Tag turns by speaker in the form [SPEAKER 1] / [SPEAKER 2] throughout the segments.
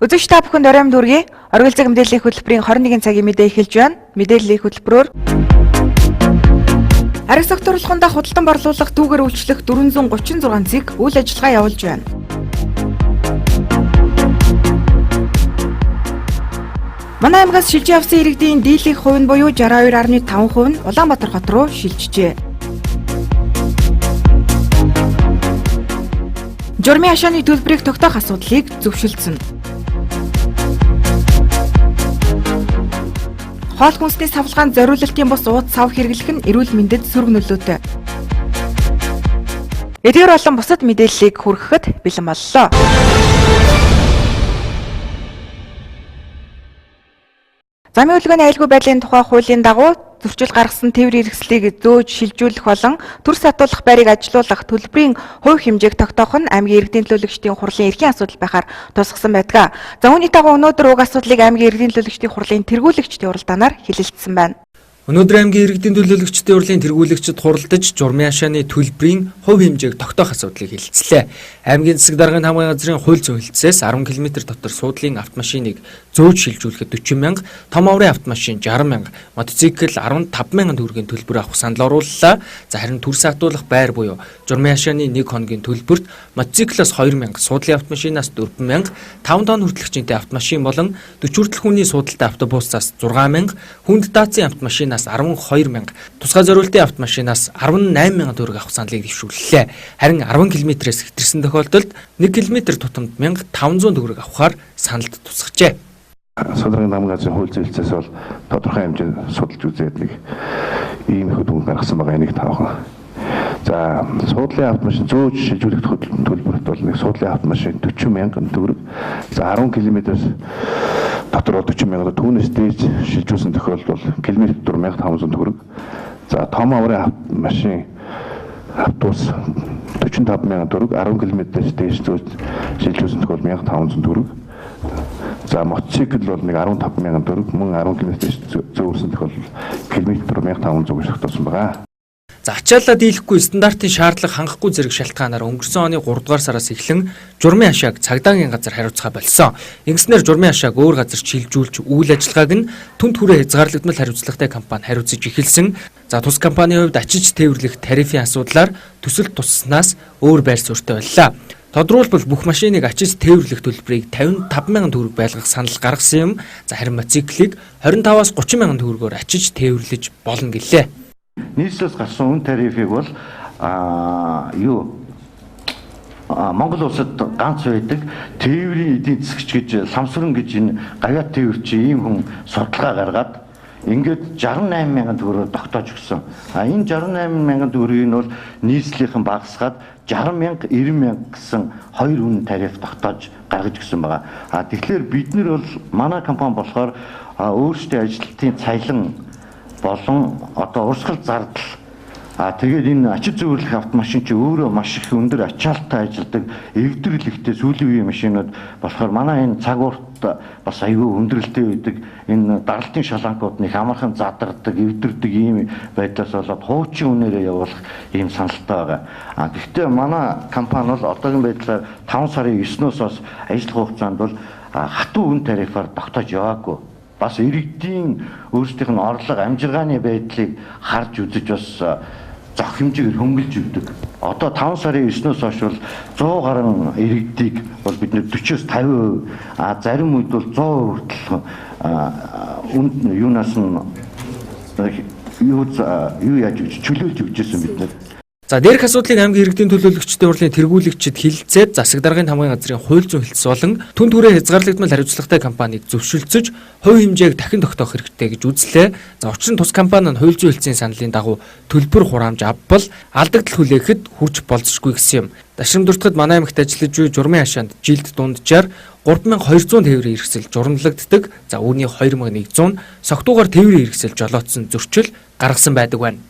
[SPEAKER 1] Үзэгч та бүхэнд оройн дүүргэе. Оргил цаг мэдээллийн хөтөлбөрийн 21 цагийн мэдээ эхэлж байна. Мэдээллийн хөтөлбөрөөр Ариг согтууруулахундаа худалдан борлуулах түүгээр үйлчлэх 436 зэг үйл ажиллагаа явуулж байна. Манай аймгаас шилжиж явсан иргэдийн дийлэнх хувь нь буюу 62.5% нь Улаанбаатар хот руу шилжжээ. Журмын хашааны төлбөрийг тогтоох асуудлыг зөвшөлдсөн. Хоол хүнсний савлгаанд зориулалтын бус ууд сав хэрэглэх нь эрүүл мэндэд сөрөг нөлөөтэй. Эдгээр болон бусад мэдээллийг хүргэхэд бэлэн боллоо. Замын хөдөлгөөний аюулгүй байдлын тухай хуулийн дагуу зөрчил гаргасан тээврийн хэрэгслийг зөөж шилжүүлэх болон төр сатуулах байрыг ажилуулах төлбөрийн хувь хэмжээг тогтоох нь аймгийн иргэдийн төлөөлөгчдийн хурлын эрхийн асуудал байхаар тусгасан байдаг. За үүний дагуу өнөөдөр уг асуудлыг аймгийн иргэдийн төлөөлөгчдийн хурлын тэргүүлэгчдийн уралдаанаар хэлэлцсэн байна.
[SPEAKER 2] Өнөөдөр аймгийн иргэдийн төлөөлөгчдийн хурлын тэргүүлэгчид хуралдаж журмын хашааны төлбөрийн хувь хэмжээг тогтоох асуудлыг хэлэлцлээ. Аймгийн засаг даргын хамгааллын газрын хууль зүйн хэлэлцээс 10 км дотор суудлын автомашиныг зөөж шилжүүлэхэд 40 мянга, том оврын автомашин 60 мянга, мотоцикл 15 мянган төгрөгийн төлбөр авах санал орууллаа. За харин төрс хатуулах байр буюу журмын хашааны 1 хоногийн төлбөрт мотоциклоос 2 мянга, суудлын автомашинаас 4 мянга, 5 тонн хүртэлх жинтэй автомашин болон 40 хүртэлх хүний суудалтай автобусаас 6 мянга, хүнд даацын автомашинаас 12 мянга, тусгай зориултын автомашинаас 18 мянган төгрөг авах саналыг дэвшүүллээ. Харин 10 км-ээс хэтэрсэн тохиолдолд 1 км тутамд 1500 төгрөг авахар саналд тусгажээ.
[SPEAKER 3] Судрын намын газрын хууль зүйн бол тодорхой хэмжээнд судалж үзээд нэг ийм их дүн гаргасан байгаа, энийг тавхан. За суудлын автомашин зөөж шилжүүлэх төлбөрт бол нэг суудлын автомашин 40 мянган төгрөг. За 10 км-ээс дотор бол 40 мянган, түүнээс дээш шилжүүлсэн тохиолдолд бол километр 4500 төгрөг. За том аврын автомашин автобус 45 мянган төгрөг, 10 км-ээс дээш зөөж шилжүүлсэн тохиолдолд 1500 төгрөг. За мотоцикл бол нэг 15 мянган төгрөг, мөн 10 км-ээс зөөрсөн тохиолдолд километр 1500 гэж тогтоосон байгаа.
[SPEAKER 2] За ачааллаа дийлэхгүй стандартын шаардлага хангахгүй зэрэг шалтгаанаар өнгөрсөн оны 3 дугаар сараас эхлэн журмын хашааг цагдаагийн газар хариуцгаа болсон. Ингэснээр журмын хашааг өөр газар шилжүүлж үйл ажиллагааг нь түнд хүрээ хязгаарлагдмал хариуцлагатай компани хариуцаж эхэлсэн. За тус компанийн хувьд ачиж тээвэрлэх тарифын асуудлаар төсөл тусснаас өөр байр суурьтай боллоо. Тодруулбал бүх машиныг ачиж тээвэрлэх төлбөрийг 55 мянган төгрөг байлгах санал гаргасан юм. За харин мотоциклийг 25-аас 30 мянган төгрөгөөр ачиж тээвэрлэж болно гэлээ.
[SPEAKER 4] Нийслэлээс гарсан үн тарифыг бол Монгол улсад ганц байдаг тээврийн эдийн засгч гэж Самсран гэж энэ гавьяат тээвэрч ийм хүн судалгаа гаргаад ингээд 68 мянган төгрөгөөр тогтоож өгсөн. А энэ 68 мянган төгрөгийг нь бол нийслэлийнхэн багасгаад 60 мянга, 90 мянга гэсэн хоёр үн тариф тогтоож гаргаж өгсөн байгаа. А тэгэхээр бид нар бол манай компани болохоор өөрсдийн ажилтны цалин болон одоо урсгал зардал, тэгээд энэ ачид зөөвөрлөх автомашин чи өөрөө маш их өндөр ачаалттай ажилладаг, эвдрэл ихтэй сүүлийн үеийн машинууд болохоор манай энэ цаг урт бас аюу өндөрлөлтэй байдаг. Энэ даралтын шаланкууд нэг амархан задардаг, эвдэрдэг ийм байдлаас болоод хуучин үнээрээ явуулах ийм саналтай байгаа. А гэхдээ манай компани бол одоогийн байдлаар 5 сарын 9-өөс бас ажиллах хугацаанд бол хатуу үн тарифаар тогтоож яваагүй. Бас иргэдийн өөрсдийнх нь орлого, амжиргааны байдлыг харж үзэж бас зох хэмжээгээр хөнгөлж өгдөг. Одоо 5 сарын 9-өөс хойш бол 100 гаруй иргэдийг бол бид нэр 40-оос 50%, а зарим үед бол 100% хүртэл үнд юунаас нь юу яаж өгч чөлөөлж өгч ирсэн бид нар.
[SPEAKER 2] За дээрх асуудлыг аймгийн иргэдийн төлөөлөгчдийн хурлын тэргүүлэгчид хэлэлцээд засаг даргын хамгааллын газрын хууль зүйн хэлэлц болон түнд хүрээ хязгаарлагдмал хариуцлагатай компанийг зөвшөлдсөж хувь хэмжээг дахин тогтоох хэрэгтэй гэж үзлээ. За учир нь тус компани нь хууль зүйн хэлэлцийн саналын дагуу төлбөр хураамж авбал алдагдал хүлээхэд хүрч болзошгүй гэсэн юм. Дашрам дуртахад манай аймагт ажиллаж буй журмын хашаанд жилд дунджаар 3200 тээврийн хэрэгсэл журамлагддаг. За үүний 2100 согтуугаар тээврийн хэрэгсэл жолоодсон зөрчил гаргасан байдаг байна.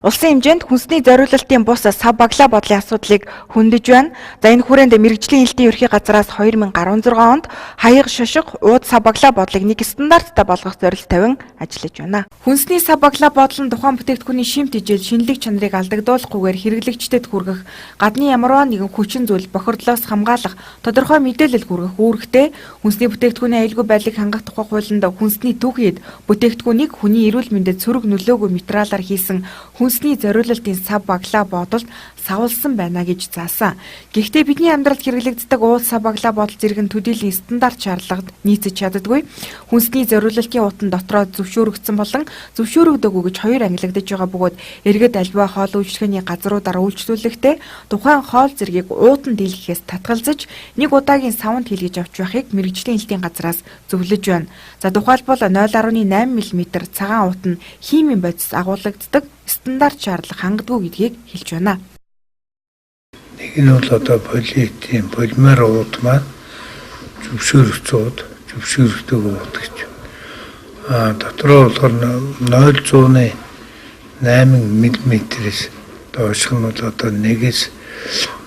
[SPEAKER 1] Улсын хэмжээнд хүнсний зориулалтын бус сав баглаа бодлын асуудлыг хөндөж байна. За, энэ хүрээнд мэргэжлийн элдийн ерхий газраас 2016 онд хаяг шошго ууд сав баглаа бодлыг нэг стандарттай болгох зорилт тавин ажиллаж байна. Хүнсний сав баглаа бодол нь тухайн бүтээгдэхүүний шимт ижил, шинэлэг чанарыг алдагдуулахгүйгээр хэрэглэгчдэд хүргэх, гадны ямарваа нэгэн хүчин зүйл бохирдлоос хамгаалах, тодорхой мэдээлэл хүргэх үүрэгтэй. Хүнсний бүтээгдэхүүний аюулгүй байдлыг хангах тухай хуулинд хүнсний түүхий эд бүтээгдэхүүнийг хүний эрүүл мэндэд сөрөг нөлөөгүй материалаар хийсэн хүнсний зориулалтын сав баглаа бодолд савлсан байна гэж заасан. Гэхдээ бидний амьдралд хэрэглэгддэг уул сав баглаа бодол зэрэг нь төдийлөн стандарт шаардлагад нийцэж чаддаггүй. Хүнсний зориулалтын уутан дотроо зөвшөөрөгдсөн болон зөвшөөрөгдөөгүй гэж хоёр ангилагдаж байгаа бөгөөд иргэд альва хоол үйлчилгээний газруудаар үйлчлүүлэхдээ тухайн хоол зэргийг уутанд дийлгэхээс татгалзаж, нэг удаагийн саванд хийлгэж авч байхыг мэргэжлийн элдийн газраас зөвлөж байна. За, тухайлбал 0.8 мм цагаан уут нь химийн бодис агуулагддаг, стандарт шаардлага хангадаггүй гэдгийг хэлж байна.
[SPEAKER 5] Нэг нь бол одоо полиэтин, полимер уут маань зөвшөөрөгдсөн уут, зөвшөөрөгдөөгүй уут гэж. Дотроо болохоор 0.8 мм-ээс доошх нь бол одоо 1-ээс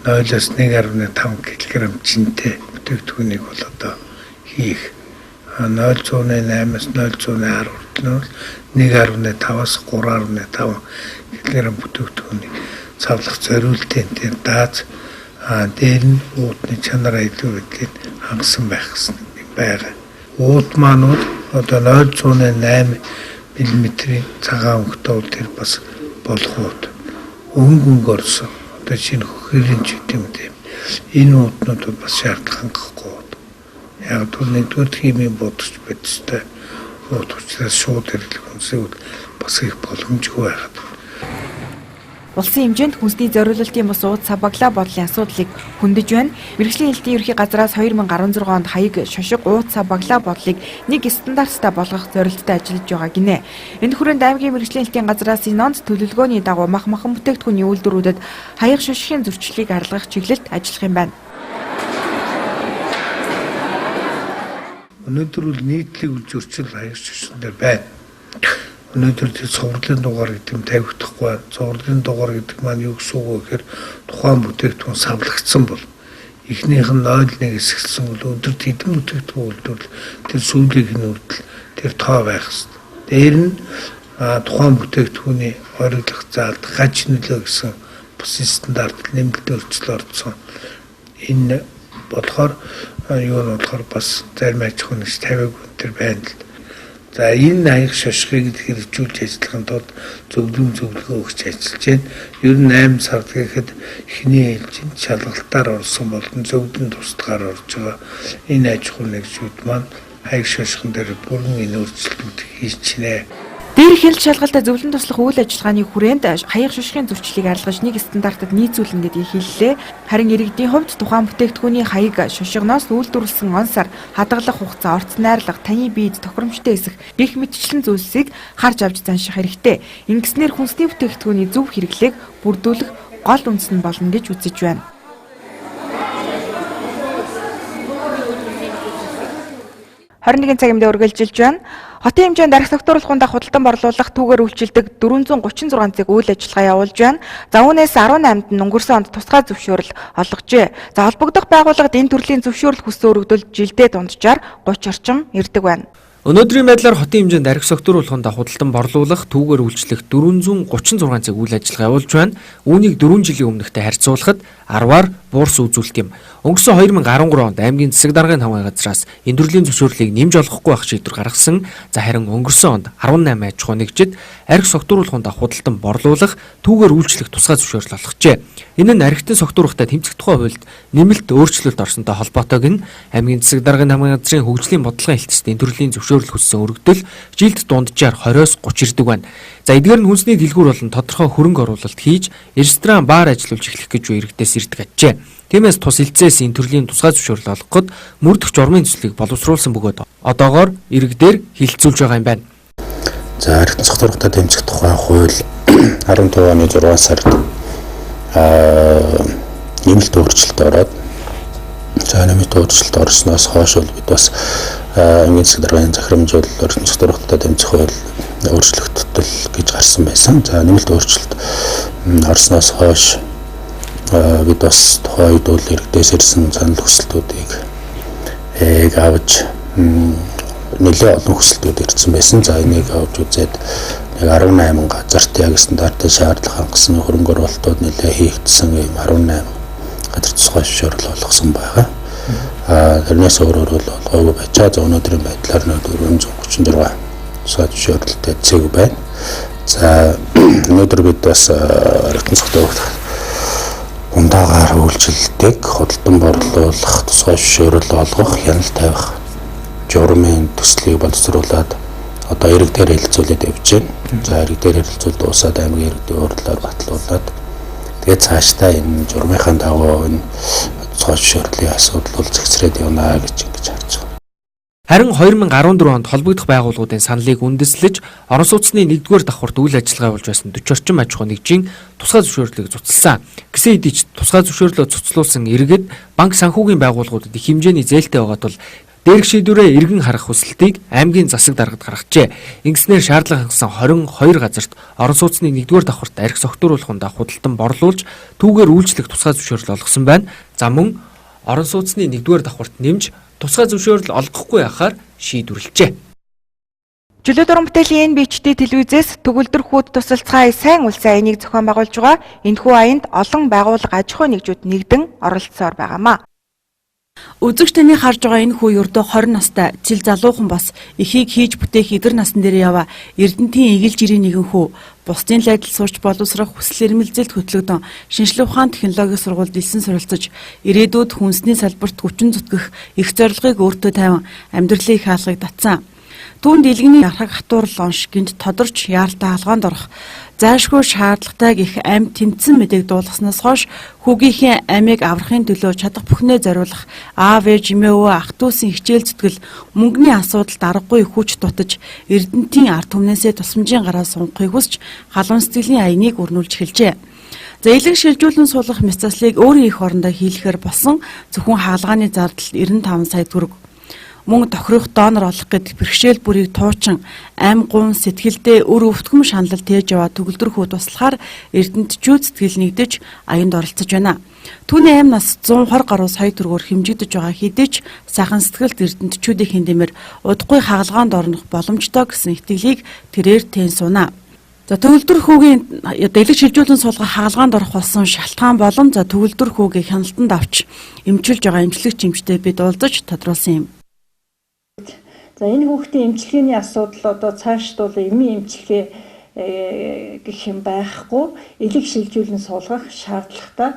[SPEAKER 5] 0-оос 1.5 кг жинтэй бүтээгдэхүүнийг бол одоо хийх. 0.8-аас 0.10 хүртэл нь бол 1.5-аас 3.5 кг бүтээгдэхүүнийг савлах зориултын тийм дааз, дээр нь уутны чанар, аюулгүй байдлыг хангасан байх гэсэн юм байгаа. Уут маань бол одоо 0.8 мм-ийн цагаан өнгөтэй бол тэр бас болох уут. Өнгө өнгө орсон. Одоо шинэ хөхөрийн ч гэдэг юм тийм. Энэ уутнууд бол бас шаардлага хангахгүй уут. Яг түр нэгдүгээр химийн бодогч бодистой уут учраас шууд хэрэглэх хүнсийг бас их боломжгүй байхад.
[SPEAKER 1] Улсын хэмжээнд хүнсний зориулалтын бус ууд сав баглаа бодлын асуудлыг хөндөж байна. Мэргэжлийн элдийн ерхий газраас 2016 онд хаяг шошго ууд сав баглаа бодлыг нэг стандарттай болгох зорилттой ажиллаж байгаа гинэ. Энэ хүрээнд аймгийн мэргэжлийн элдийн газраас энэ онд төлөвлөгөөний дагуу мах махан бүтээгдэхүүний үйлдвэрүүдэд хаяг шошгын зөрчлийг арилгах чиглэлд ажиллах юм байна.
[SPEAKER 5] Өнөөдөр бол нийтлэг зөрчил хаяг шошгон дээр байна. Өнөөдөр тэр цувралын дугаар гэдэг нь тавигдахгүй байна. Цувралын дугаар гэдэг маань юу гэсэн үг вэ гэхээр тухайн бүтээгдэхүүн савлагдсан бол эхнийх нь 0.1-ээс эхэлсэн бол өдөрт хэдэн бүтээгдэхүүн үйлдвэрлэл, тэр сүүлийнх нь хүртэл тэр тоо байх хэрэгтэй. Дээр нь тухайн бүтээгдэхүүний хориглох заалт, гаж нөлөө гэсэн бас стандарт нэмэлт өөрчлөлт орсон. Энэ болохоор юу нь болохоор бас зарим аж ахуйн нэгж 50-аг төр байна л. За, энэ хаяг шошгыг хэрэгжүүлж ажиллахын тулд зөвлөм зөвлөгөө өгч ажиллаж байна. Ер нь 8 сард гэхэд эхний ээлжинд шалгалтаар орсон болон зөвлөн тусдгаар орж байгаа энэ аж ахуйн нэгжүүд маань хаяг шошгон дээр бүрэн энэ өөрчлөлтүүд хийчихнэ.
[SPEAKER 1] Дээрх хяналт шалгалтаа зөвлөн туслах үйл ажиллагааны хүрээнд хаяг шошгын зөрчлийг арилгаж нэг стандартад нийцүүлнэ гэдгийг хэллээ. Харин иргэдийн хувьд тухайн бүтээгдэхүүний хаяг шошгоноос үйлдвэрлэсэн он сар, хадгалах хугацаа, орц найрлага, таны биед тохиромжтой эсэх гэх мэтчлэн зүйлсийг харж авч занших хэрэгтэй. Ингэснээр хүнсний бүтээгдэхүүний зөв хэрэглээг бүрдүүлэх гол үндэс нь болно гэж үзэж байна. 21 цаг мэдээ үргэлжилж байна. Хотын хэмжээнд архи согтууруулахын дах худалдан борлуулах, түүгээр үйлчилдэг 436 зэг үйл ажиллагаа явуулж байна. За, үүнээс 18-нд нь өнгөрсөн онд тусгай зөвшөөрөл олгожээ. За, холбогдох байгууллагад энэ төрлийн зөвшөөрөл хүссэн өргөдөл жилдээ дунджаар 30 орчим ирдэг байна.
[SPEAKER 2] Өнөөдрийн байдлаар хотын хэмжээнд архи согтууруулахын худалдан борлуулах, түүгээр үйлчлэх 436 цаг үйл ажиллагаа явуулж байна. Үүнийг 4 жилийн өмнөхтэй харьцуулахад 10-аар буурсан үзүүлэлт юм. Өнгөрсөн 2013 онд аймгийн засаг даргын хамгааллын газраас энэ төрлийн зөвшөөрлийг нэмж олгохгүй байх шийдвэр гаргасан. За, харин өнгөрсөн онд 18 аж ахуй нэгжид архи согтууруулахын худалдан борлуулах, түүгээр үйлчлэх тусгай зөвшөөрөл олгожээ. Энэ нь архитын согтуурахтай тэмцэх тухай хуульд нэмэлт өөрчлөлт орсонтой холбоотойг нь аймгийн засаг даргын хамгааллын газрын хөгжлийн бодлогын хэлтсэд энэ төрлийн зөвшөөрөл хүссэн өргөдөл жилд дунджаар 20-оос 30 ирдэг байна. За, эдгээр нь хүнсний дэлгүүр болон тодорхой хөрөнгө оруулалт хийж ресторан, бар ажиллуулж эхлэх гэж буй иргэдээс ирдэг ажээ. Тиймээс тус хэлтсээс энэ төрлийн тусгай зөвшөөрөл олгоход мөрдөх журмын төслийг боловсруулсан бөгөөд одоогоор иргэдээр хилцүүлж байгаа юм байна.
[SPEAKER 6] За, архитын согтуурахтай тэмцэх тухай хууль 15 оны 6 сард нэмэлт өөрчлөлт ороод, за, нэмэлт өөрчлөлт орсноос хойш бол бид бас аймгийн засаг даргын захирамж бол архитын согтуурахтай тэмцэх хууль өөрчлөгдөл гэж гарсан байсан. За нэмэлт өөрчлөлт орсноос хойш бид бас тухайн үед бол иргэдээс ирсэн санал хүсэлтүүдийг авч нэлээд олон хүсэлтүүд ирсэн байсан. За энийг авч үзээд нэг 18 газарт яг стандартын шаардлага хангасан хөрөнгө оруулалтууд нэлээд хийгдсэн ийм 18 газар тусгай зөвшөөрөл олгосон байгаа. Тэрнээс өөрөөр бол олгоогүй байж байгаа. За өнөөдрийн байдлаар 436 тусгай зөвшөөрөлтэй зэг байна. За өнөөдөр бид бас эрдэнэ цогтойг ундаагаар үйлчилдэг, худалдан борлуулах, тусгай зөвшөөрөл олгох, хяналт тавих журмын төслийг боловсруулад одоо ирэг дээр хэлэлцүүлээд явж байна. За ирэг дээр хэлэлцүүл дуусаад аймгийн иргэдийн хурлаар батлуулаад тэгээд цаашдаа энэ журмынхаа дагуу энэ тусгай зөвшөөрлийн асуудал бол зэгцрээд явна гэж ингэж харж байгаа.
[SPEAKER 2] Харин 2014 онд холбогдох байгууллагуудын саналыг үндэслэж орон сууцны 1-р давхарт үйл ажиллагаа явуулж байсан 40 орчим аж ахуй нэгжийн тусгай зөвшөөрлийг цуцалсан. Гэсэн хэдий ч тусгай зөвшөөрлөө цуцлуулсан иргэд банк санхүүгийн байгууллагуудад их хэмжээний зээлтэй байгаа тул дээрх шийдвэрээ эргэн харах хүсэлтийг аймгийн засаг даргад гаргажээ. Ингэснээр шаардлага хангасан 22 газарт орон сууцны 1-р давхарт архи согтууруулах ундаа худалдан борлуулж түүгээр үйлчлэх тусгай зөвшөөрөл олгосон байна. За мөн орон сууцны 1-р давхарт нэмж тусгай зөвшөөрөл олгохгүй байхаар шийдвэрлэжээ.
[SPEAKER 1] Чөлөө дуран бүтээлийн NBHD телевизээс төгөлдөр хүүд тусалцгаая сайн улсын аяныг зохион байгуулж байгаа энэхүү аянд олон байгууллага аж ахуйн нэгжүүд нэгдэн оролцсоор байгаамаа.
[SPEAKER 7] Үзэгч таны харж байгаа энэ хүү ердөө 20 настай цэл залуухан бас эхийг хийж бүтээх эдэр насн дээр яваа Эрдэнтийн эгэл жирийн нэгэн хүү бусдын лайдал сурч боловсрох хүсэл эрмэлзэлд хөтлөгдөн шинжлэх ухаан технологийн сургуульд элсэн суралцаж ирээдүйд хүнсний салбарт хүчин зүтгэх их зорилгыг өөртөө тавин амьдралын их хаалгыг татсан. Түүнд илгэний ярхаг хатуурал онш гинт тодорч яаралтай хаалгаанд орох зайлшгүй шаардлагатай гих амь тэмцэн мэдээг дуулгаснаас хойш хүүгийнхээ амийг аврахын төлөө чадах бүхнээ зориулах аав ээж эмээ өвөө ах дүүсийн хичээл зүтгэл мөнгөний асуудалд аргагүй хүч дутаж Эрдэнтийн ард түмнээсээ тусламжийн гараа сунгахыг хүсч халуун сэтгэлийн аяныг өрнүүлж эхэлжээ. За элэг шилжүүлэн суулгах мэс заслыг өөрийн эх орондоо хийлгэхээр болсон зөвхөн хаалгааны зардал 95 сая төгрөг. Мөн тохирох донор олох гэд бэрхшээл бүрийг туучин ам гун сэтгэлдээ өр өвтгөм шаналл тээж яваа төгөлдөр хүү туслахаар эрдэнтчүүд сэтгэл нэгдэж аянд оролцож байна. Түүний амь нас 120 гаруй сая төгрөгөөр хэмжигдэж байгаа хэдий ч сайхан сэтгэлд эрдэнтчүүдийн хэмдэмэр удахгүй хагалгаанд орнох боломжтой гэсэн итгэлийг тэрээр тэн сунаа. За төгөлдөр хүүгийн дэлэг шилжүүлэн суулгах хагалгаанд орох болсон шалтгаан болон за төгөлдөр хүүгийг хяналтанд авч эмчилж байгаа эмчлэгч эмчтэй бид уулзаж тодруулсан юм.
[SPEAKER 8] За энэ хүүхдийн эмчилгээний асуудал одоо цаашд бол эмийн эмчилгээ гэх юм байхгүй элэг шилжүүлэн суулгах шаардлагатай.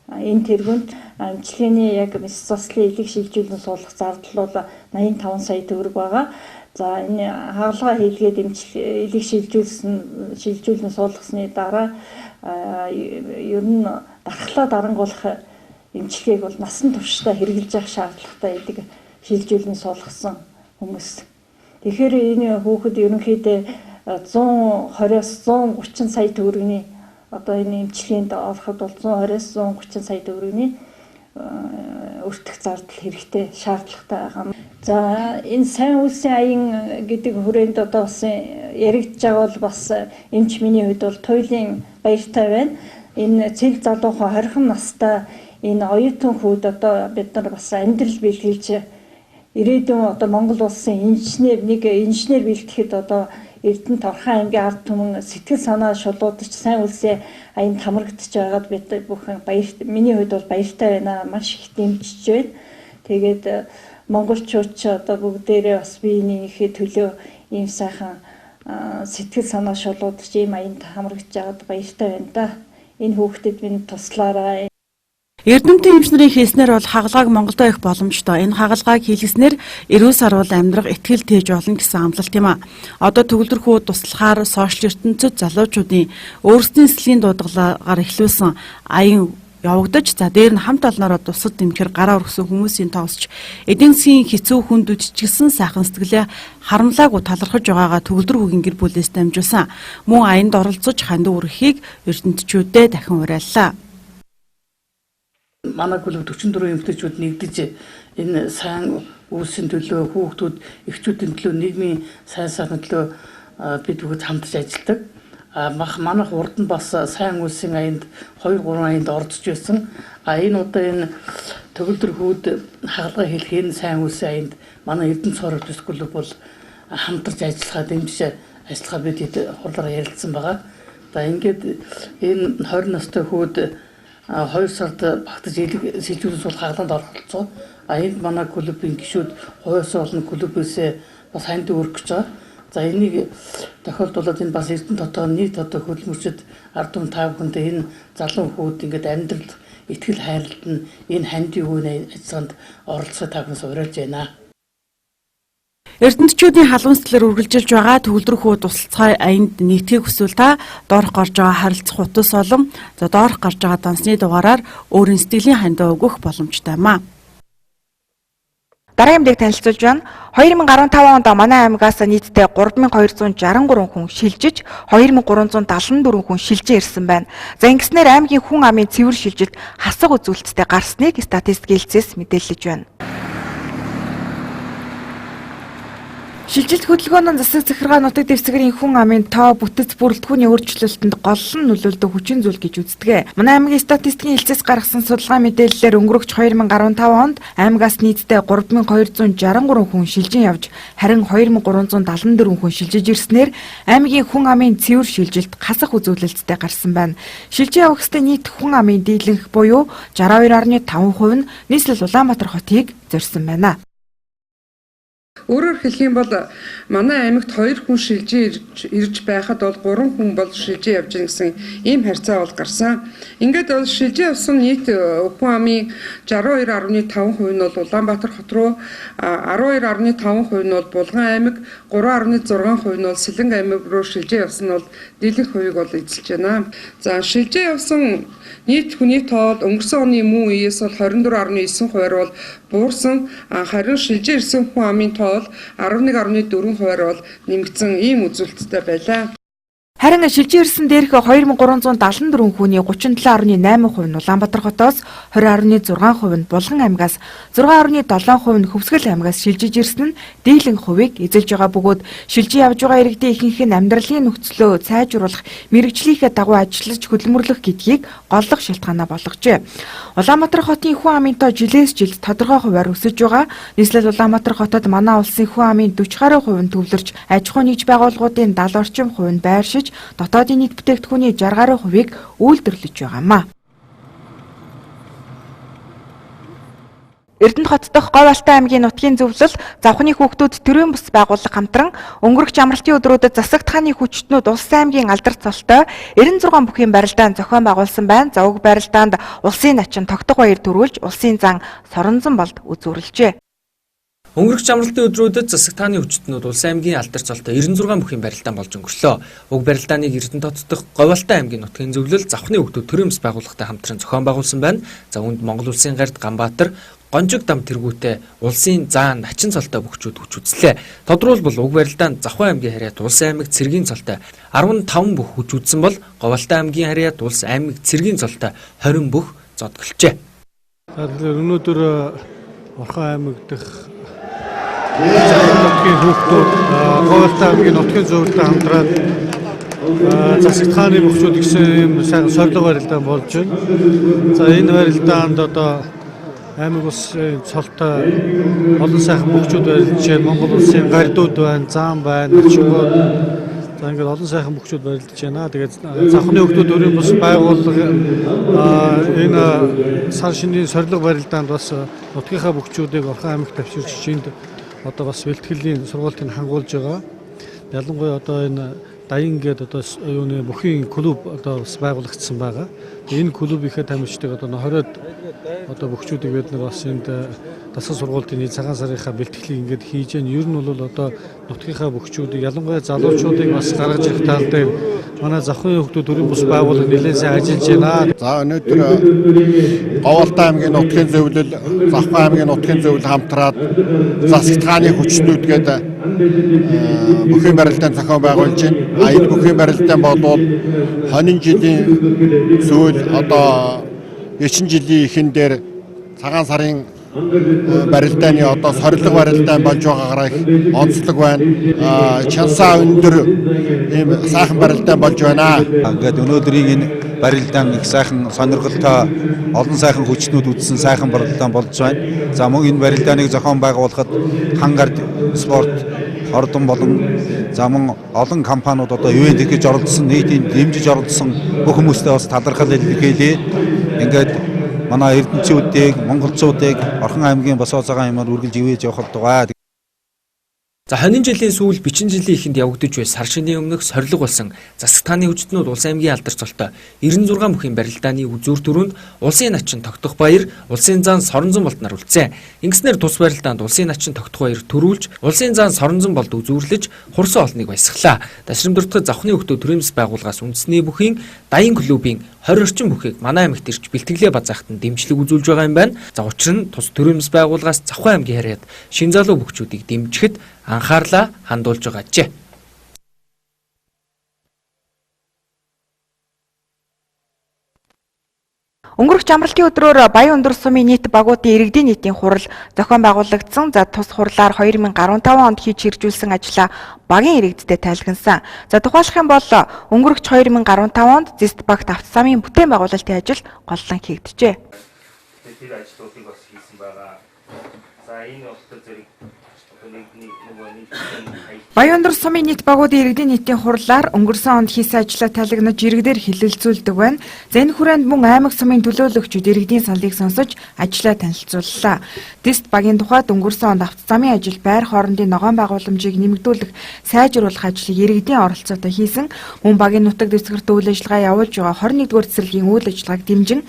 [SPEAKER 8] Энэ тэргүүнд эмчилгээний яг мэс заслын элэг шилжүүлэн суулгах зардал бол 85 сая төгрөг байгаа. За энэ хагалгаа хийлгээд элэг шилжүүлэн суулгасны дараа ер нь дархлаа дарангуулах эмчилгээг бол насан туршдаа хэрэглэж явах шаардлагатай элэг шилжүүлэн суулгасан хүмүүс. Тэгэхээр энэ хүүхэд ерөнхийдөө 120-оос 130 сая төгрөгийн одоо энэ эмчилгээнд ороход бол 120-оос 130 сая төгрөгийн өртөх зардал хэрэгтэй шаардлагатай байгаа. За энэ сайн үйлсийн аян гэдэг хүрээнд одоо бас яригдж байгаа бол бас эмч миний хувьд бол туйлын баяртай байна. Энэ цэл залуухан 20 настай энэ оюутан хүүд одоо бид нар бас амьдрал бэлгэлж ирээдүйн одоо Монгол улсын инженер нэг инженер бэлтгэхэд одоо Эрдэнэт Орхон аймгийн ард түмэн сэтгэл санаа шулуудаж сайн үлсээ аянд хамрагдаж байгаад бид бүхэн баяр миний хувьд бол баяртай байна. Маш их дэмжиж байна. Тэгээд монголчууд ч одоо бүгдээрээ бас биенийхээ төлөө ийм сайхан сэтгэл санаа шулуудаж ийм аянд хамрагдаж байгаад баяртай байна да. Энэ хүүхдэд минь туслаарай.
[SPEAKER 7] Эрдэмтэн эмч нарын хэлснээр бол хагалгааг Монголдо их боломжтой. Энэ хагалгааг хийлгэснээр эрүүл саруул амьдрах итгэл тээж болно гэсэн амлалт юм а. Одоо төгөлдөр хүү туслахаар сошиал ертөнцид залуучуудын өөрсдийн сэтгэлийн дуудлагаар эхлүүлсэн аян явагдаж за дээр нь хамт олноороо тусад дэмжихэр гараа өргөсөн хүмүүсийн тоосч эдийн засгийн хэцүү хүнд үдчилсэн сайхан сэтгэлээ харамлаагүй талархаж байгаагаа төгөлдөр хүүгийн гэр бүлээс дамжуулсан. Мөн аянд оролцож хандив өргөхийг эрдэмтдчүүдэд дахин уриаллаа.
[SPEAKER 9] Манай клуб 44 эмэгтэйчүүд нэгдэж энэ сайн үйлсийн төлөө хүүхдүүд эхчүүдийн төлөө нийгмийн сайн сайхны төлөө бид бүгд хамтарч ажилладаг. Манайх урд нь бас сайн үйлсийн аянд 2-3 аянд оролцож байсан. Энэ удаа энэ төгөлдөр хүүд хагалгаа хийх энэ сайн үйлсийн аянд манай Эрдэнэ цоор бүс клуб бол хамтарч ажиллахаа дэмжиж ажиллахаа бид хурлаараа ярилцсан байгаа. За ингээд энэ 20 настай хүүд 2 сард багтаж элэг сэлжүүлэн суулгах хагалгаанд оролцоо. Энд манай клубын гишүүд хувьсаа болон клубээсээ бас ханд өргөх гэж байгаа. За энийг тохиолдуулаад энэ бас Эрдэнэ дотоо нийт одоо хөдөлмөрчд ард түмэн та бүхэндээ энэ залуу хүүд ингээд амьдрал итгэл хайрлалт нь энэ хандив үеийн ажиллагаанд оролцохыг та бүхнээс уриалж байна.
[SPEAKER 7] Эрдэнэтчүүдийн халуун сэтгэлээр үргэлжилж байгаа төгөлдөр хүү тусалцгаай аянд нэгтгэхийг хүсвэл та доорх гарч байгаа харилцах утас болон за доорх гарч байгаа дансны дугаараар өөрийн сэтгэлийн хандив өгөх боломжтой юм а.
[SPEAKER 1] Дараагийн мэдээг танилцуулж байна. 2015 онд манай аймагаас нийтдээ 3263 хүн шилжиж, 2374 хүн шилжин ирсэн байна. За ингэснээр аймгийн хүн амын цэвэр шилжилт хасах үзүүлэлттэй гарсныг статистикийн хэлцээс мэдээлж байна. Шилжилт хөдөлгөөн нь засаг захиргаа нутаг дэвсгэрийн хүн амын тоо бүтэц бүрэлдэхүүний өөрчлөлтөнд гол нь нөлөөлдөг хүчин зүйл гэж үздэг. Манай аймгийн статистикийн хэлцээс гаргасан судалгаа мэдээллээр өнгөрөгч 2015 онд аймагаас нийтдээ 3263 хүн шилжин явж, харин 2374 хүн шилжиж ирснээр аймгийн хүн амын цэвэр шилжилт хасах үзүүлэлттэй гарсан байна. Шилжин явах ёстой нийт хүн амын дийлэнх буюу 62.5% нь нийслэл Улаанбаатар хотыг зорьсон байна.
[SPEAKER 10] Өөрөөр хэлэх юм бол манай аймагт 2 хүн шилжин ирж байхад бол 3 хүн бол шилжин явж гин гэсэн ийм харьцаа бол гарсан. Ингээд бол шилжин явсан нийт хүн амын 62.5% нь бол Улаанбаатар хот руу, 12.5% нь бол Булган аймаг, 3.6% нь бол Сэлэнг аймаг руу шилжин явсан нь бол дийлэнх хувийг бол эзэлж байна. За шилжин явсан нийт хүний тоо бол өнгөрсөн оны мөн үеэс бол 24.9%-аар бол буурсан, харин шилжин ирсэн хүн амын тоо бол 11.4%-аар бол нэмэгдсэн ийм үзүүлэлттэй байлаа.
[SPEAKER 1] Харин шилжин ирсэн дээрх 2374 хүний 37.8% нь Улаанбаатар хотоос, 20.6% нь Булган аймагаас, 6.7% нь Хөвсгөл аймагаас шилжиж ирсэн нь дийлэнх хувийг эзэлж байгаа бөгөөд шилжин явж байгаа иргэдийн ихэнх нь амьдралын нөхцлөө сайжруулах мэргэжлийнхээ дагуу ажиллаж хөдөлмөрлөх гэдгийг голлох шалтгаанаа болгожээ. Улаанбаатар хотын хүн амын тоо жилээс жилд тодорхой хувиар өсөж байгаа. Нийслэл Улаанбаатар хотод манай улсын хүн амын 40 гаруй хувь нь төвлөрч, аж ахуйн нэгж байгууллагуудын 70 орчим хувь нь байршиж, дотоодын нийт бүтээгдэхүүний 60 гаруй хувийг үйлдвэрлэж байгаамаа. Эрдэнэ хот дахь Говь-Алтай аймгийн нутгийн зөвлөл Завхны хүүхдүүд төрийн бус байгууллага хамтран өнгөрөх амралтын өдрүүдэд засагт хааны хүчтнүүд улс аймгийн алдар цолтой 96 бүхийн барилдаан зохион байгуулсан байна. За уг барилдаанд улсын начин тогтох баяр төрүүлж улсын зан соронзон болд үзүүрлжээ.
[SPEAKER 2] Өнгөрөх амралтын өдрүүдэд засагт хааны хүчтнүүд улс аймгийн алдар цолтой 96 бүхийн барилдаан болж өнгөрлөө. Уг барилдааныг Эрдэнэ хот дахь Говь-Алтай аймгийн нутгийн зөвлөл Завхны хүүхдүүд төрийн бус байгууллагатай хамтран зохион байгуулсан байна. За үүнд Монгол улсын гард Ганбаатар, Гонжиг дам тэргүүтээ улсын заан начин цолтой бөхчүүд хүч үзлээ. Тодруулбал уг барилдаанд Завхан аймгийн харьяат улс аймаг цэргийн цолтой 15 бүх хүч үзсэн бол Говь-Алтай аймгийн харьяат улс аймаг цэргийн цолтой 20 бүх зодголжээ.
[SPEAKER 11] За тэгэхээр өнөөдөр Орхон аймаг дахь нутгийн хүүхдүүд Говь-Алтай аймгийн нутгийн зөвлөлтэй хамтраад засагт хааны бөхчүүд гэсэн юм сайхан сорилго барилдаан болж байна. За энэ барилдаанд одоо аймаг улсын цолтой олон сайхан бөхчүүд барилдаж байна. Монгол улсын гардууд байна, заан байна, начингууд. За ингээд олон сайхан бөхчүүд барилдаж байна. Тэгээд Завхны хүүхдүүд өрийн бус байгууллага энэ сар шинийн сорилго барилдаанд бас нутгийнхаа бөхчүүдийг Орхон аймагт авчирч энд одоо бас бэлтгэлийн сургуультыг хангуулж байгаа. Ялангуяа одоо энэ Даян гээд одоо юуны бүхийн клуб одоо бас байгуулагдсан байгаа. Энэ клубийнхээ тамирчдыг одоо 20-од одоо бөхчүүдийг бид нар бас энд дасгал сургуулийн цагаан сарынхаа бэлтгэлийг ингээд хийж гэн. Ер нь бол одоо нутгийнхаа бөхчүүдийг ялангуяа залуучуудыг бас гаргаж ирэх тал дээр манай Завхны хүүхдүүд төрийн бус байгууллага нэлээд сайн ажиллаж байна.
[SPEAKER 12] За өнөөдөр Говь-Алтай аймгийн нутгийн зөвлөл, Завхан аймгийн нутгийн зөвлөл хамтраад засагт хааны хүчнүүд гээд бүхийн барилдаан зохион байгуулж байна. А энэ бүхийн барилдаан болвол хонин жилийн сүүл одоо 9 жилийн эхэн дээр цагаан сарын Барилдааны одоо сорилго барилдаан болж байгаагаараа их онцлог байна. Чансаа өндөр ийм сайхан барилдаан болж байна.
[SPEAKER 13] Ингээд өнөөдрийн энэ барилдаан их сайхан сонирхолтой, олон сайхан хүчнүүд үзсэн сайхан барилдаан болж байна. За мөн энэ барилдааныг зохион байгуулахад Хангард спорт ордон болон за мөн олон компаниуд одоо ивент хийж оролцсон, нийтийн дэмжиж оролцсон бүх хүмүүстээ бас талархал илэрхийлье. Ингээд манай эрдэнэчүүдийг, монголчуудыг Орхон аймгийн Босоо цагаан аймаар үргэлж ивэж явах болтугай.
[SPEAKER 2] За хонин жилийн сүүл бичин жилийн эхэнд явагдаж буй сар шинийн өмнөх сорилго болсон засагтааны хүчтнүүд улс аймгийн алдар цолтой 96 бүхийн барилдааны үзүүр түрүүнд улсын начин тогтох баяр, улсын зан соронзон болдноор үлдсэн. Ингэснээр тус барилдаанд улсын начин тогтох баяр төрүүлж, улсын зан соронзон болд үзүүрлэж хурсан олныг баясгалаа. Дашрамдуртад завхны өгтөө төрийн байгууллагаас үндэсний бүхийн Даян клубын 20 орчим бүхийг манай аймагт ирж бэлтгэлээ базаахад нь дэмжлэг үзүүлж байгаа юм байна. За учир нь тус төрийн байгууллагаас Завхан аймгийн харьяат шин залуу бүхчүүдийг дэмжихэд анхаарлаа хандуулж байгаа ажээ.
[SPEAKER 1] Өнгөрөх амралтын өдрөөр Баян өндөр сумын нийт багуудын иргэдийн нийтийн хурал зохион байгуулагдсан. За тус хурлаар 2015 онд хийж хэрэгжүүлсэн ажлаа багийн иргэдтэй тайлгнасан. За тухайлах юм бол өнгөрөх 2015 онд Зэст багт автозамын бүтээн байгуулалтын ажил голлон хийгджээ.
[SPEAKER 14] Тэр ажлуудыг бас хийсэн байгаа. За энэ болтой зэрэг
[SPEAKER 1] Баян өндөр сумын нийт багуудын иргэдийн нийтийн хурлаар өнгөрсөн онд хийсэн ажлаа тайлагнаж иргэдээр хэлэлцүүлдэг байна. За энэ хүрээнд мөн аймаг сумын төлөөлөгчид иргэдийн саналыг сонсож ажлаа танилцууллаа. Дэст багийн тухайд өнгөрсөн онд автозамын ажил байр хоорондын ногоон байгууламжийг нэмэгдүүлэх, сайжруулах ажлыг иргэдийн оролцоотой хийсэн. Мөн багийн нутаг дэвсгэрт үйл ажиллагаа явуулж байгаа 21-р цэцэрлэгийн үйл ажиллагааг дэмжин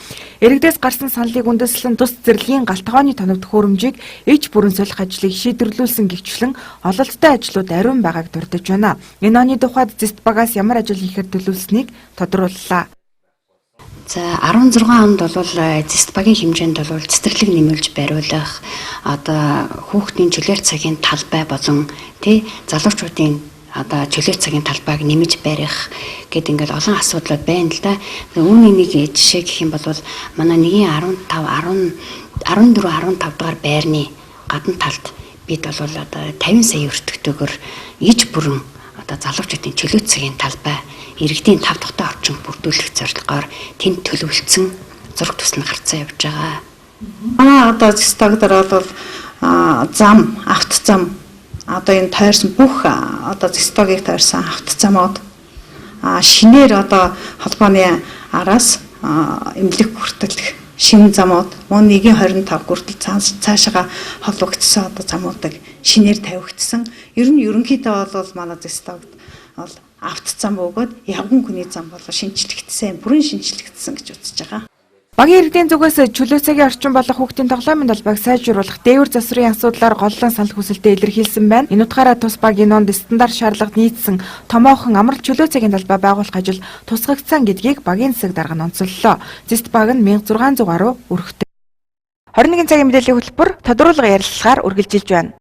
[SPEAKER 1] иргэдээс гарсан саналыг үндэслэн тус цэцэрлэгийн гал тогооны тоног төхөөрөмжийг иж бүрэн солих ажлыг шийдвэрлүүлсэн гэгчлэн ололттой ажлууд ариун байгааг дурдж байна. Энэ оны тухайд Зэст багаас ямар ажил хийхээр төлөвлөснийг тодрууллаа.
[SPEAKER 15] За 16 онд бол Зэст багийн хэмжээнд бол цэцэрлэг нэмэлж бариулах, одоо хүүхдийн чөлөөлт цагийн талбай болон тий залуучуудын одоо чөлөөлт цагийн талбайг нэмж барих гэд ингээд олон асуудлууд байна л да. Үүний нэг жишээ гэх юм бол манай 1-15 10 14 15 дугаар байрны гадна талд бид бол одоо 50 сая өртөгтэйгээр иж бүрэн одоо залуучуудын чөлөөт цагийн талбай иргэдийн тав тухтай орчин бүрдүүлэх зорилгоор тэнд төлөвлөсөн зураг төсөл нь гарцсан явж байгаа.
[SPEAKER 16] Манай одоо Зэст дээр бол зам, автозам одоо энэ тойрсон бүх одоо Зэстгийг тойрсон автозамууд шинээр одоо холбооны араас эмнэлэг хүртэлх шинэ замууд мөн 1.25 хүртэл цаашаа холбогдсон одоо замуудыг шинээр тавигдсан. Ер нь ерөнхийдөө бол манай Зэстогт бол автозам бөгөөд явган хүний зам болоо шинэчлэгдсэн, бүрэн шинэчлэгдсэн гэж үзэж байгаа.
[SPEAKER 1] Багийн иргэдийн зүгээс чөлөө цагийн орчин болох хүүхдийн тоглоомын талбайг сайжруулах дээвэр засварын асуудлаар голлон санал хүсэлтээ илэрхийлсэн байна. Энэ утгаараа тус багийн нонд стандарт шаардлагад нийцсэн томоохон амралт чөлөө цагийн талбай байгуулах ажил тусгагдсан гэдгийг багийн засаг дарга нь онцоллоо. Зэст баг нь 1600 гаруй өрхтэй. 21 цагийн мэдээллийн хөтөлбөр тодруулга ярилцлагаар үргэлжилж байна.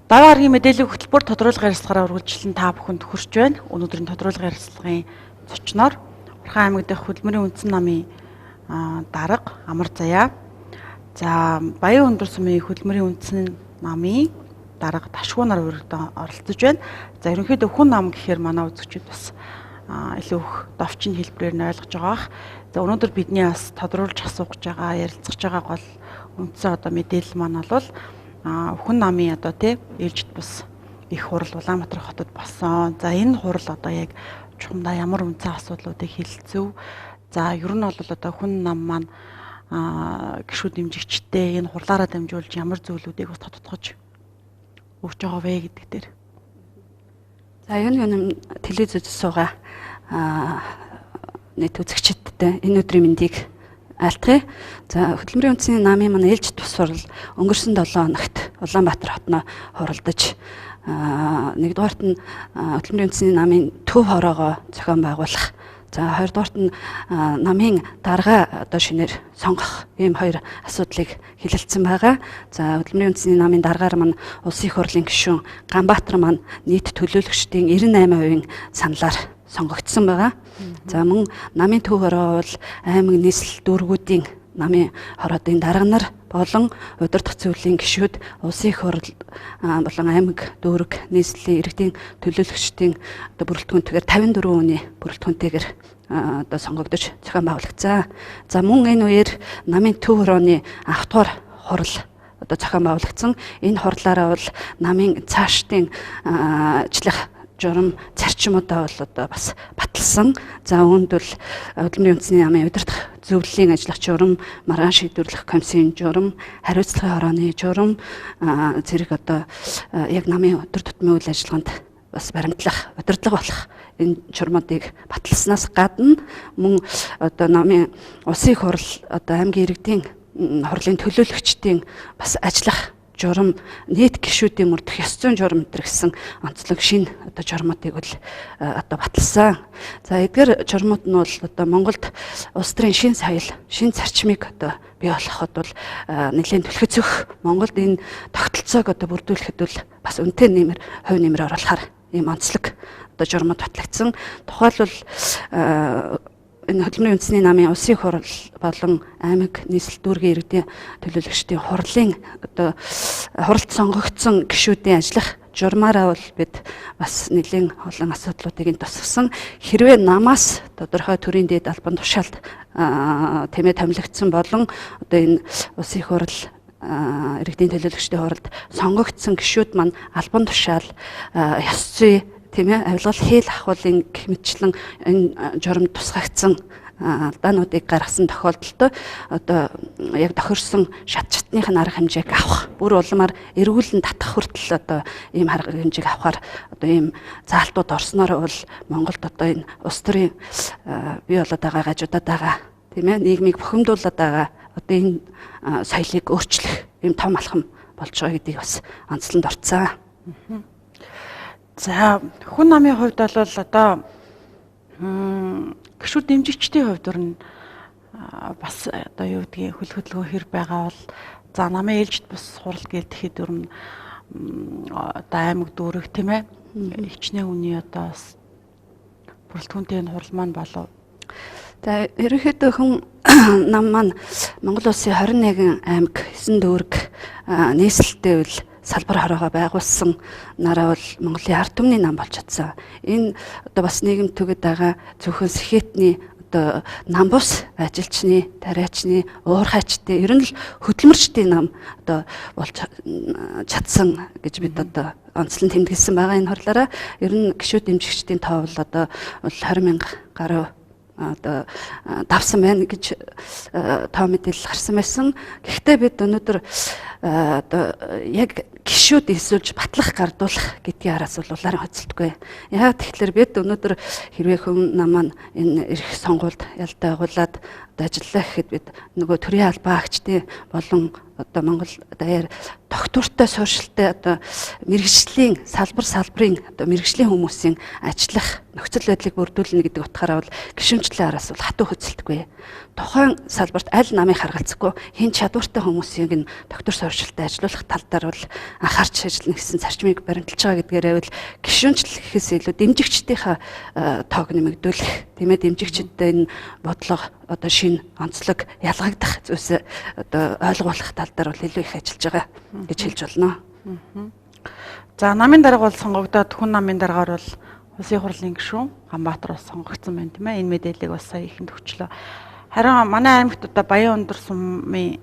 [SPEAKER 7] Даваа гарагийн мэдээллийн хөтөлбөр тодруулга ярилцлагаараа үргэлжлэн та бүхэнд хүрч байна. Өнөөдрийн тодруулга ярилцлагын зочноор Орхон аймаг дахь Хөдөлмөрийн үндсэн намын дарга Амар Заяа, за Баян өндөр сумын Хөдөлмөрийн үндсэн намын дарга Ташгүй нар урагдан оролцож байна. За ерөнхийдөө хүн нам гэхээр манай үзэгчид бас илүү их довчин хэлбэрээр нь ойлгож байгаа бах. За өнөөдөр бидний бас тодруулж асуух гэж байгаа, ярилцах гэж байгаа гол үндсэн одоо мэдээлэл маань бол хүн намын одоо тий ээлжид бус их хурал Улаанбаатар хотод болсон. За энэ хурал одоо яг чухамдаа ямар үндсэн асуудлуудыг хэлэлцэв. За ер нь бол одоо хүн нам маань гишүүд дэмжигчтэй энэ хурлаараа дамжуулж ямар зүйлүүдийг бас тодтогч өгч байгаа вэ гэдэг дээр.
[SPEAKER 17] За энэ телевиз үзэж суугаа нийт үзэгчдэд энэ өдрийн мэндийг айлтгая. За Хөдөлмөрийн үндэсний намын манай ээлжид тус хурал өнгөрсөн 7 хоногт Улаанбаатар хотноо хуралдаж нэгдүгээрт нь Хөдөлмөрийн үндэсний намын төв хороогоо зохион байгуулах. За хоёрдугаарт нь намын дарга одоо шинээр сонгох ийм хоёр асуудлыг хэлэлцсэн байгаа. За Хөдөлмөрийн үндэсний намын даргаар маань Улсын их хурлын гишүүн Ганбаатар маань нийт төлөөлөгчдийн 98% саналаар сонгогдсон байгаа. За мөн намын төв хороо бол аймаг нийслэл дүүргүүдийн намын хороодын дарга нар болон удирдах зөвлөлийн гишүүд, улсын их хурл болон аймаг дүүрэг нийслэлийн иргэдийн төлөөлөгчдийн одоо бүрэлдэхүүнтэйгээр 54 хүний бүрэлдэхүүнтэйгээр одоо сонгогдож зохион байгуулагдсан. За мөн энэ үеэр намын төв хорооны анхдугаар хурал одоо зохион байгуулагдсан. Энэ хурлаараа бол намын цаашдын ажиллах журам зарчмуудаа бол одоо бас баталсан. За үүнд бол Хөдөлмөрийн үндэсний намын удирдах зөвлөлийн ажиллах журам, маргаан шийдвэрлэх комиссийн журам, хариуцлагын хорооны журам зэрэг одоо яг намын өдөр тутмын үйл ажиллагаанд бас баримтлах, удирдлага болох энэ журмуудыг баталснаас гадна мөн одоо намын улсын их хурл одоо аймгийн иргэдийн хурлын төлөөлөгчдийн бас ажиллах журам, нийт гишүүдийн мөрдөх ёс зүйн журам энэ гэсэн онцлог шинэ одоо журмуудыг бол одоо баталсан. За эдгээр журмууд нь бол одоо Монголд улс төрийн шинэ соёл, шинэ зарчмыг одоо бий болгоход бол нэлээд түлхэцөх, Монголд энэ тогтолцоог одоо бүрдүүлэхэд бол бас үнэтэй нэмэр, хувь нэмэр оруулахаар ийм онцлог одоо журмууд батлагдсан. Тухайлбал энэ Хөдөлмөрийн үндэсний намын улсын хурал болон аймаг нийслэл дүүргийн иргэдийн төлөөлөгчдийн хурлын одоо хуралд сонгогдсон гишүүдийн ажиллах журмаараа бол бид бас нэлээд олон асуудлуудыг энэ тусгасан. Хэрвээ намаас тодорхой төрийн дэд албан тушаалд тэмээ томилогдсон болон одоо энэ улсын хурал иргэдийн төлөөлөгчдийн хуралд сонгогдсон гишүүд маань албан тушаал, ёс зүй, тийм ээ, авилгал хэл ахуулын гэх мэтчлэн энэ журамд тусгагдсан алдаануудыг гаргасан тохиолдолд одоо яг тохирсон шат чатных нь арга хэмжээг авах, бүр улмаар эргүүлэн татах хүртэл одоо ийм арга хэмжээг авахар одоо ийм заалтууд орсноор бол Монголд одоо энэ улс төрийн бий болоод байгаа, гажуудаад байгаа, тийм ээ, нийгмийг бухимдуулаад байгаа одоо энэ соёлыг өөрчлөх ийм том алхам болж байгаа гэдгийг бас онцлонд орцсон.
[SPEAKER 7] За хүн намын хувьд бол одоо гишүүд дэмжигчдийн хувьд нь бас одоо юу гэдгийг хөл хөдөлгөөн хэр байгаа бол за намын ээлжид бус хурал гэлтэхэд ер нь одоо аймаг дүүрэг тийм ээ хичнээн хүний одоо бас бүрэлдэхүүнтэй энэ хурал маань болов.
[SPEAKER 17] За ерөнхийдөө хүн нам маань Монгол улсын 21 аймаг 9 дүүрэг нийслэлтэй үл салбар хороогоо байгуулсан нараа бол Монголын ард түмний нам болж чадсан. Энэ одоо бас нийгэм түгэд байгаа зөвхөн сэхэтний одоо нам бус ажилчны, тариачны, уурхайчдын, ер нь л хөдөлмөрчдийн нам одоо болж чадсан гэж бид одоо онцлон тэмдэглэсэн байгаа энэ хурлаараа. Ер нь гишүүд дэмжигчдийн тоо бол одоо 20 мянга гаруй одоо давсан байна гэж тоо мэдээлэл гарсан байсан. Гэхдээ бид өнөөдөр одоо яг гишүүд эсүүлж батлах, гардуулах гэдгийн араас бол улаарын хоцолдгүй. Яг тэгэхээр бид өнөөдөр хэрвээ хүн нам маань энэ эрх сонгуульд ялтай агуулад одоо ажиллаа гэхэд бид нөгөө төрийн албан агчдын болон одоо Монгол даяар тогтвортой суурьшилтай одоо мэргэжлийн салбар салбарын одоо мэргэжлийн хүмүүсийн ажиллах нөхцөл байдлыг бүрдүүлнэ гэдэг утгаараа бол гишүүнчлэлийн араас бол хатуу хөцөлдөггүй. Тухайн салбарт аль намыг харгалзахгүй хэн чадвартай хүмүүсийг нь тогтвор суурьшилтай ажиллуулах тал дээр бол анхаарч ажиллана гэсэн зарчмыг баримталж байгаа гэдгээрээ бол гишүүнчлэл гэхээс илүү дэмжигчдийнхаа тоог нэмэгдүүлэх, тийм ээ, дэмжигчдээ энэ бодлого одоо шинэ онцлог ялгагдах зүйлсээ одоо ойлгуулах тал дээр бол илүү их ажиллаж байгаа гэж хэлж болно.
[SPEAKER 7] За намын дарга бол сонгогдоод хүн намын даргаар бол улсын хурлын гишүүн Ганбаатар бас сонгогдсон байна тийм ээ. Энэ мэдээллийг бас сая ихэнд өгчлөө. Харин манай аймагт одоо Баян өндөр сумын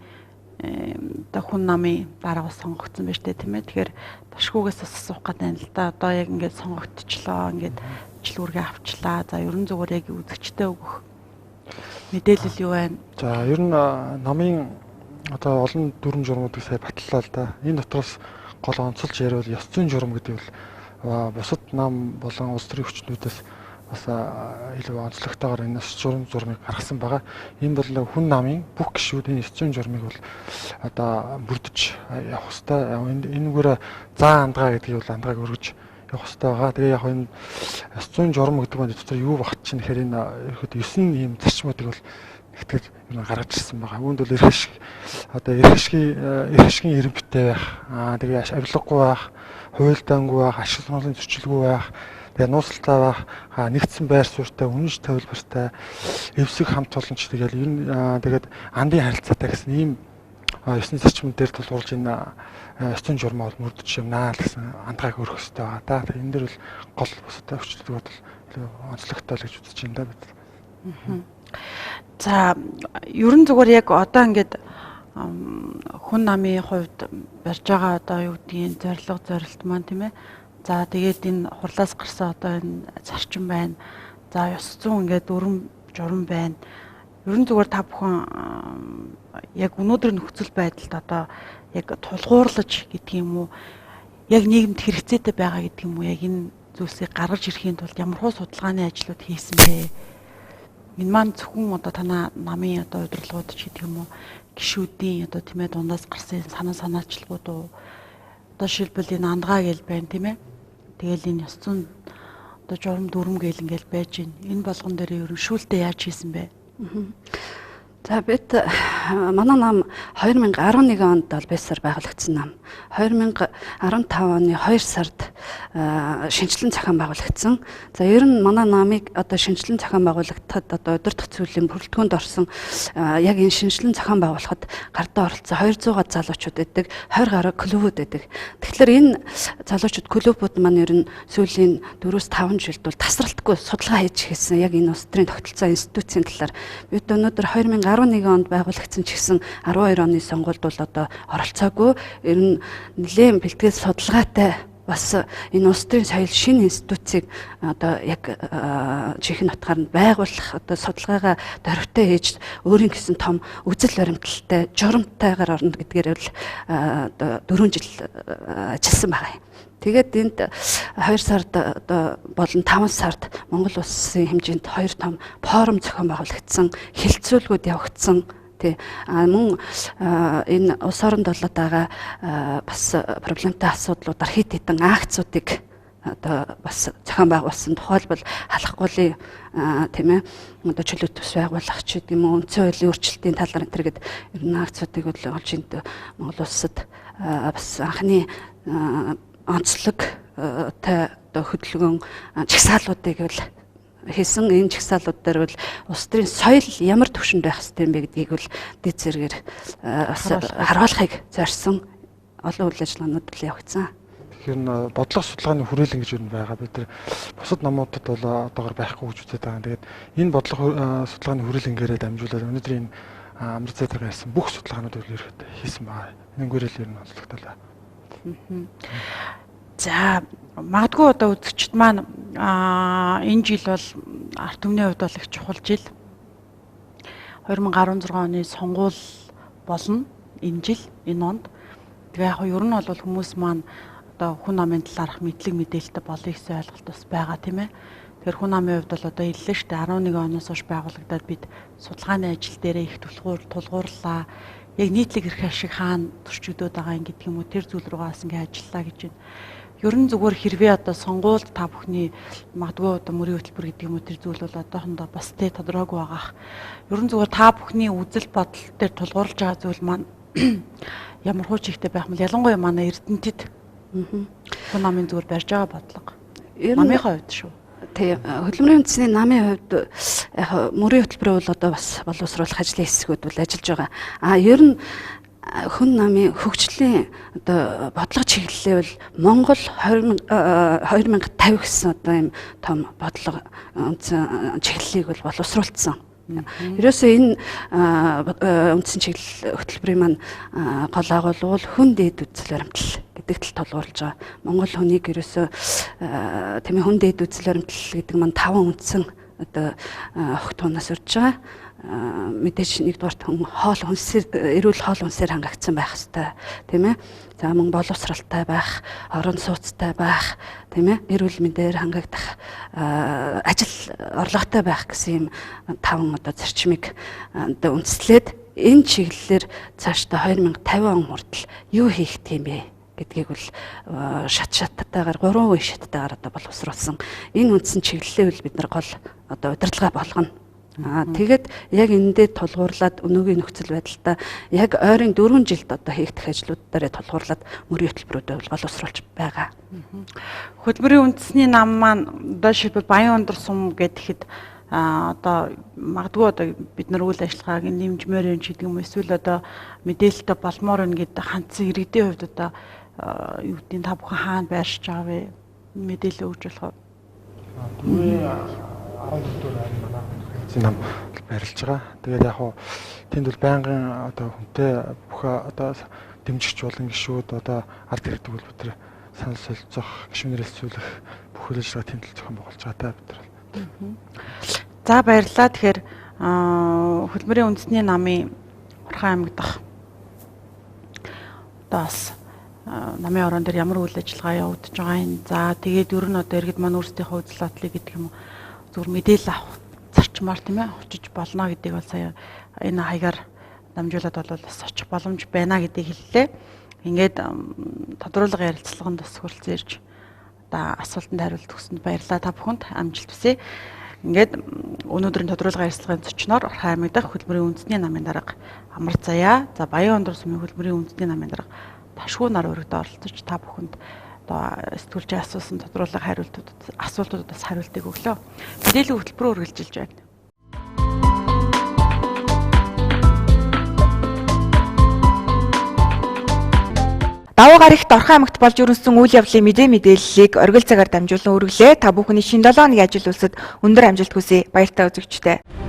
[SPEAKER 7] одоо хүн намын дарга бас сонгогдсон байж тээ тийм ээ. Тэгэхээр ташгүйгээс бас асуух гээд байна л да. Одоо яг ингээд сонгогдчихлоо, ингээд ажил үүргээ авчлаа. За ерөн зүгээр яг үзэгчтэй өгөх мэдээлэл юу байна?
[SPEAKER 18] За ер нь намын одоо олон дүрм журмуудыг сая баталлаа л да. Энэ дотроос гол онцолж яриул ёс зүйн журам гэдэг бол бусад нам болон улс төрийн хүчнүүдээс бас илүү онцлогтойгоор энэ ёс зүйн журмыг гаргасан байгаа. Энэ бол хүн намын бүх гишүүд энэ ёс зүйн журмыг бол одоо бүрдэж явах ёстой. Энэгээр заа андгаа гэдгийг бол андгааг өргөж явах ёстой байгаа. Тэгээ яг энэ ёс зүйн журам гэдэг нь дотор юу багт чинь гэхээр энэ ерөөхдөө 9 ийм зарчмуудыг бол нэгтгэж юм гаргаж ирсэн байгаа. Үүнд бол эрх ашиг одоо эрх ашигын эрэмбэтэй байх, тэгээ авилгагүй байх, хуйлдаангүй байх, ашиг сонирхлын зөрчилгүй байх, Тэгээ нууцлалтай байх, нэгдсэн байр суурьтай, үнэнч тавилбартай, эвсэг хамт олонч тэгэл энэ тэгээд андын харилцаатай гэсэн ийм ёсны зарчим дээр тулгуурлаж энэ ёс зүйн журмаа бол мөрдөж юмнаа л гэсэн андгааг өргөх хэрэгтэй байгаа да. Тэгээ энэ дэр бол гол бусад өвчлөлт бол онцлогтой л гэж үзэж байна да бид.
[SPEAKER 7] За ер нь зүгээр яг одоо ингээд хүн намын хувьд барьж байгаа одоо юу гэдгийг зорилго зорилт маань тийм ээ. За тэгээд энэ хурлаас гарсан одоо энэ зарчим байна. За ёс зүйн ингээд дүрм журам байна. Ер нь зүгээр та бүхэн яг өнөөдөр нөхцөл байдалд одоо яг тулгуурлаж гэдэг юм уу, яг нийгэмд хэрэгцээтэй байгаа гэдэг юм уу, яг энэ зүйлсийг гаргаж ирэхийн тулд ямар хуу судалгааны ажлууд хийсэн бэ? Энэ маань зөвхөн одоо танаа намын одоо удирдлагууд ч гэдэг юм уу, гишүүдийн одоо тийм ээ дундаас гарсан санаа санаачлагууд уу, одоо шилбэл энэ андгаа гэл байна тийм ээ. Тэгэл энэ ёс зүйн одоо журам дүрм гэл ингээл байж гин. Энэ болгон дээр ер нь шүүлтээ яаж хийсэн бэ?
[SPEAKER 17] За бид манай нам 2011 онд аль биесээр байгуулагдсан нам. 2015 оны 2 сард шинжилэн зохион байгуулагдсан. За ер нь манай намыг одоо шинжилэн зохион байгуулагдахад одоо удирдах зүйлийн бүрэлдэхүүнд орсон яг энэ шинжилэн зохион байгуулахад гардаа оролцсон 200 залуучууд байдаг, 20 гаруй клубүүд байдаг. Тэгэхээр энэ залуучууд клубүүд маань ер нь сүүлийн 4-5 жилд бол тасралтгүй судалгаа хийж эхэлсэн. Яг энэ улс төрийн тогтолцоо институцийн талаар бид өнөөдөр 2011 онд байгуулагдсан ч гэсэн 12 оны сонгуульд бол одоо оролцоогүй. Ер нь нэлээд бэлтгэл судалгаатай бас энэ улс төрийн соёл шинэ институцийг одоо яг жинхэнэ утгаар нь байгуулах одоо судалгаагаа дөрвтэй хийж өөрийн гэсэн том үзэл баримтлалтай журамтайгаар орно гэдгээр бол одоо 4 жил ажилласан байгаа юм. Тэгээд энд 2 сард одоо болон 5 сард Монгол улсын хэмжээнд 2 том форум зохион байгуулагдсан, хэлцүүлгүүд явагдсан. Тий. Мөн энэ улс оронд болоод байгаа бас проблемтай асуудлуудаар хэд хэдэн акцуудыг одоо бас зохион байгуулсан. Тухайлбал халахгуулын тийм ээ одоо чөлөө төс байгуулах ч гэдэг юм уу, үндсэн хуулийн өөрчлөлтийн талаар энэ төр гээд ер нь акцуудыг бол олж энд Монгол улсад бас анхны онцлог тай одоо хөдөлгөөн жагсаалуудыг бол хийсэн. Энэ жагсаалууд дээр бол улс төрийн соёл ямар түвшинд байх ёстой юм бэ гэдгийг бол дэд зэрэгээр бас харуулахыг зорьсон олон үйл ажиллагаанууд л явагдсан.
[SPEAKER 18] Тэгэхээр бодлого судалгааны хүрээлэн гэж юу байгаа. Бид нар бусад намуудад бол одоогор байхгүй гэж үзээд байгаа. Тэгээд энэ бодлого судалгааны хүрээлэнгээрээ дамжуулаад өнөөдрийн энэ Амрын цайгаар ярьсан бүх судалгаанууд үл ирэхэд хийсэн байгаа. Энэнгээр л ер нь онцлогтой л.
[SPEAKER 7] За магадгүй одоо үзэгчд маань энэ жил бол ард түмний хувьд бол их чухал жил. 2016 оны сонгуул болно энэ жил, энэ онд. Тэгээ яг ер нь бол хүмүүс маань одоо хүн амын талаарх мэдлэг мэдээлэлтэй болъё гэсэн ойлголт бас байгаа тийм ээ. Тэгэхээр хүн амын хувьд бол одоо иллээ шүү дээ 11 оноос хойш байгуулагдаад бид судалгааны ажил дээрээ их тулгуурлаа. Яг нийтлэг эрх ашиг хаана төрчигдөөд байгаа юм гэдэг юм уу, тэр зүйл рүүгээ бас ингээ ажиллаа гэж байна. Ер нь зүгээр хэрвээ одоо сонгуульд та бүхний магадгүй одоо мөрийн хөтөлбөр гэдэг юм уу тэр зүйл бол одоохондоо бас тэ тодорхойгүй байгаах. Ер нь зүгээр та бүхний үзэл бодол дээр тулгуурлаж байгаа зүйл маань ямар хуу чигтэй байх юм бол ялангуяа манай Эрдэнэтэд хүн намын зүгээр барьж байгаа бодлого. Намынхаа хувьд шүү.
[SPEAKER 17] Тий, хөдөлмөрийн үндэсний намын хувьд яг мөрийн хөтөлбөрөө бол одоо бас боловсруулах ажлын хэсгүүд бол ажиллаж байгаа. А ер нь хүн намын хөгжлийн одоо бодлого чиглэлээ бол Монгол 2050 гэсэн одоо ийм том бодлого үндсэн чиглэлийг бол боловсруулсан. Ерөөсөө энэ үндсэн чиглэл хөтөлбөрийн маань гол агуулга бол хүн дээд үзэл баримтлал гэдэг тал тулгуурлаж байгаа. Монгол хүнийг ерөөсөө тийм хүн дээд үзэл баримтлал гэдэг маань 5 үндсэн одоо хогтуунаас урьж байгаа. Мэдээж нэгдүгээрт хүн хоол хүнсээр эрүүл хоол хүнсээр хангагдсан байх ёстой, тийм ээ. За мөн боловсралтай байх, орон сууцтай байх, тийм ээ. Эрүүл мэндээр хангагдах, ажил орлоготой байх гэсэн юм 5 одоо зарчмыг одоо үндэслээд энэ чиглэлээр цаашдаа 2050 он хүртэл юу хийх тийм бэ гэдгийг бол шат шаттайгаар 3 үе шаттайгаар одоо боловсруулсан. Энэ үндсэн чиглэлээ бол бид нар гол одоо удирдлага болгоно. Тэгээд яг энэндээ тулгуурлаад өнөөгийн нөхцөл байдалтай яг ойрын 4 жилд одоо хийгдэх ажлууд дээрээ тулгуурлаад мөрийн хөтөлбөрүүдээ боловсруулж байгаа.
[SPEAKER 7] Хөдөлмөрийн үндэсний нам маань одоо жишээлбэл Баян-Өндөр сум гэхэд одоо магадгүй одоо бид нар үйл ажиллагааг нэмжмээр юм ч гэдэг юм эсвэл одоо мэдээлэлтэй болмоор байна гэдэг хандсан иргэдийн хувьд одоо юу гэдгийг та бүхэн хаана байршиж байгаа вэ? Мэдээлэл өгч болох уу?
[SPEAKER 18] 14 дугаар аймаг манай нам байрлаж байгаа. Тэгээд яг хуу тэнд бол байнгын одоо хүнтэй бүх одоо дэмжигч болон гишүүд одоо ард иргэдэг бол бид нар санал солилцох, гишүүнээр хэлцүүлэх бүх үйл ажиллагаа тэнд л зохион байгуулж байгаа та бид нар.
[SPEAKER 7] За баярлалаа. Тэгэхээр Хөдөлмөрийн үндэсний намын Орхон аймаг дахь одоо бас намын орон дээр ямар үйл ажиллагаа явагдаж байгаа юм. За тэгээд ер нь одоо иргэд маань өөрсдийнхөө үзэл бодлыг гэдэг юм уу зүгээр мэдээлэл авах зарчмаар тийм очиж болно гэдгийг бол сая энэ хаягаар дамжуулаад бол бас очих боломж байна гэдгийг хэллээ. Ингээд тодруулга ярилцлаганд бас хүрэлцэн ирж одоо асуултанд хариулт өгсөнд баярлалаа. Та бүхэнд амжилт хүсье. Ингээд өнөөдрийн тодруулга ярилцлагын зочноор Орхон аймаг дахь Хөдөлмөрийн үндэсний намын дарга Амар Заяа, за Баян-Өндөр сумын Хөдөлмөрийн үндэсний намын дарга Ташгүй нар өргөдөө оролцож та бүхэнд одоо сэтгүүлчийн асуусан тодруулга хариултууд асуултуудад бас хариултыг өглөө. Мэдээллийн хөтөлбөр үргэлжилж байна.
[SPEAKER 1] Давуу гарагт Орхон аймагт болж өрнөсөн үйл явдлын мэдээ мэдээллийг оргил цагаар дамжуулан хүргэлээ. Та бүхний шинэ 7 хоногийн ажил үйлсэд өндөр амжилт хүсье. Баяртай үзэгчдээ.